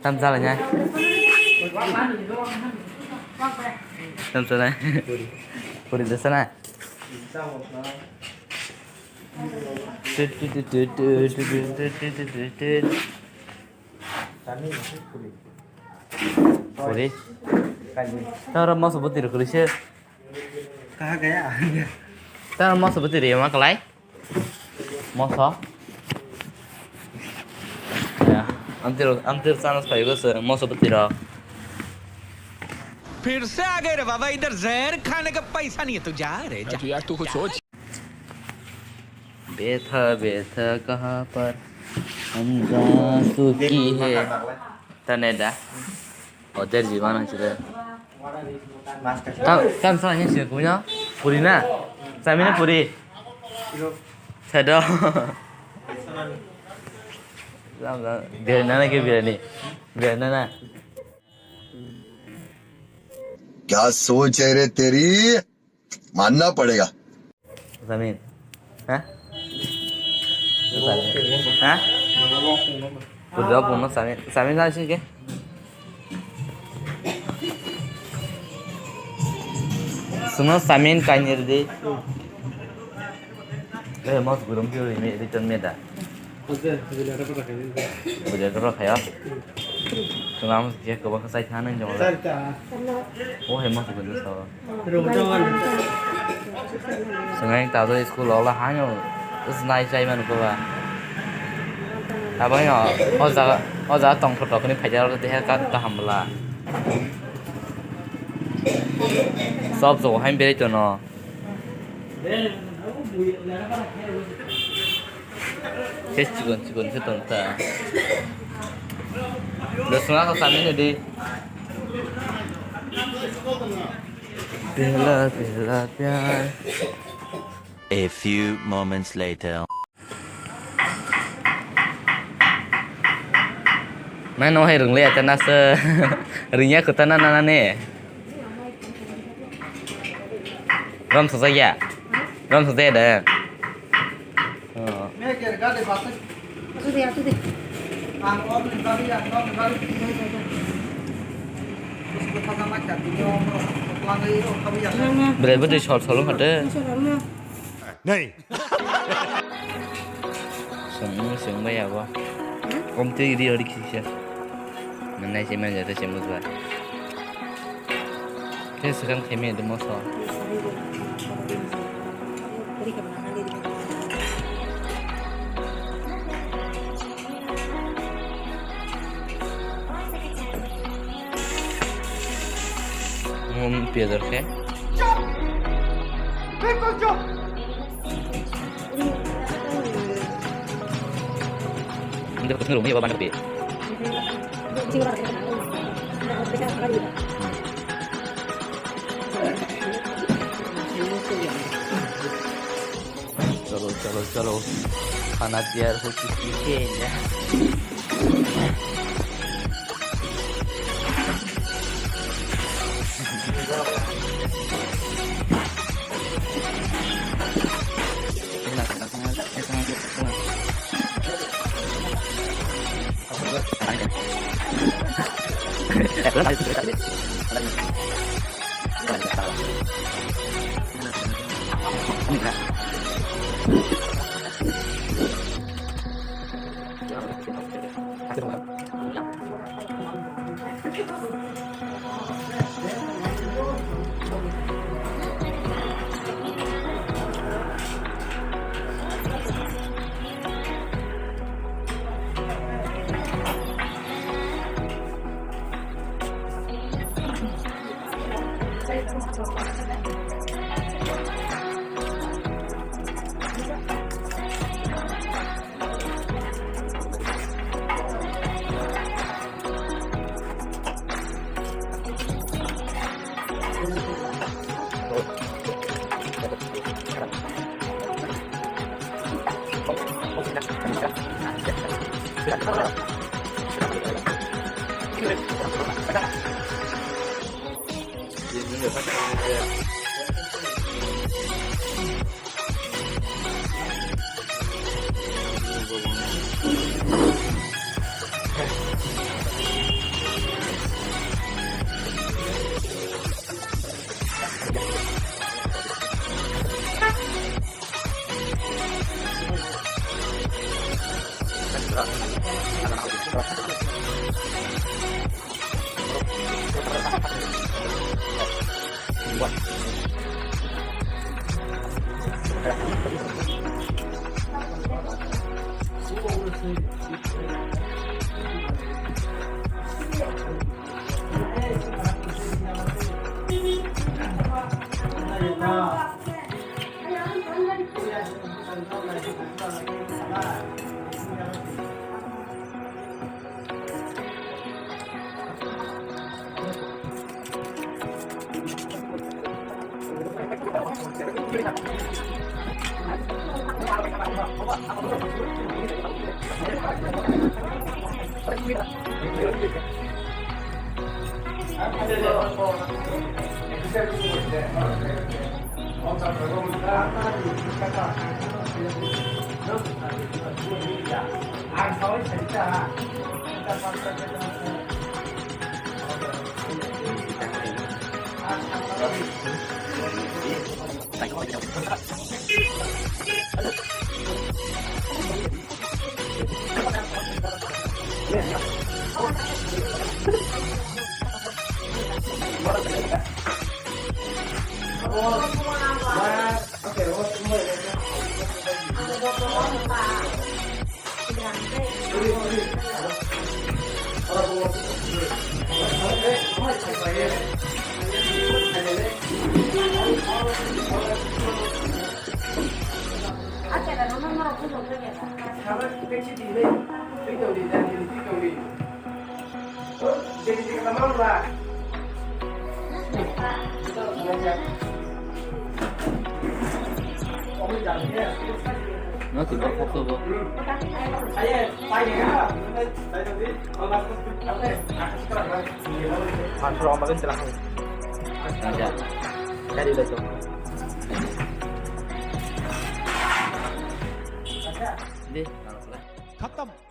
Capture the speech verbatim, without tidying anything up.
Tam chala nya. Tam chala. Puri desa na. Puri. Tara masa butir kuri se. Kaha gaya. Tara masa butir ya makalai. Moso. Ya, antir antir chance paigo se moso butir. फिर से आ गए रे बाबा, इधर जहर खाने का पैसा नहीं है, तू जा रे, जा। यार, तू कुछ सोच। बैठा बैठा कहाँ पर हम जा चुकी है। Tane da. Order ji mana sila. Tam tam sa hin sila kuya. Puri na. Sami na puri. Sado. Biryani na ke biryani. Biryani na. क्या सोच है रे तेरी? मानना पड़ेगा। Samin. Ha? Samin. Ha? Pudra puno Samin. Samin na sih ke? Suno Samin kainir di. Eh, mas gurum kyo ini return me da. Bujai koro khayo. Chwng amo khe kwbangkha chai thani jongla. O hai masa kwrwi sao. Chwng ai tado school ola haino snai chai manu kwba. Abang yo o jaga o jaga tong photo kani phaijak rok teha kaham bwla. Sob jogo haino berai tono. Khe chikon chikon khe tong ta. Dosna ko sami ni di. Pehla pehla pyar. A few moments later. Mai no hai rung le ta na se. Ring ya ko ta na na na ne. Rom sa ya. Rom sa da. Oh. Belai bo twi sol sol wng kha de. Nei. Song song bai abo. Om twi ri ri kisa. Nang nai se man ja te se mujba. Khe swkang khaimaya de moso. Mom piyajor khe. Hindi ko tinuro mo ba ba na kape. चलो चलो चलो, खाना तैयार हो चुकी है। No, tu no, kok tu bo. Acha. Dari dah tu. Deh, kalau sudah. Khatam.